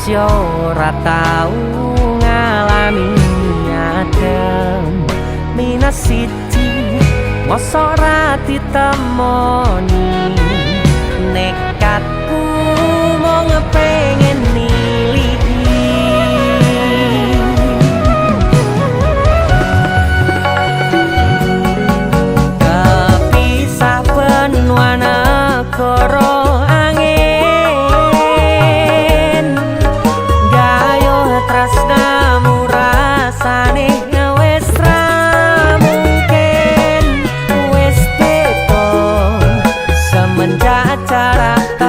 Masih ora tau ngalami adem minus siji, mosok ra ditemoni. Nekatku mung pengen niliki. Kepisah benua negara angin, gayo tresnamu rasane wis ra mungkin. Wis beda semenjak jarak.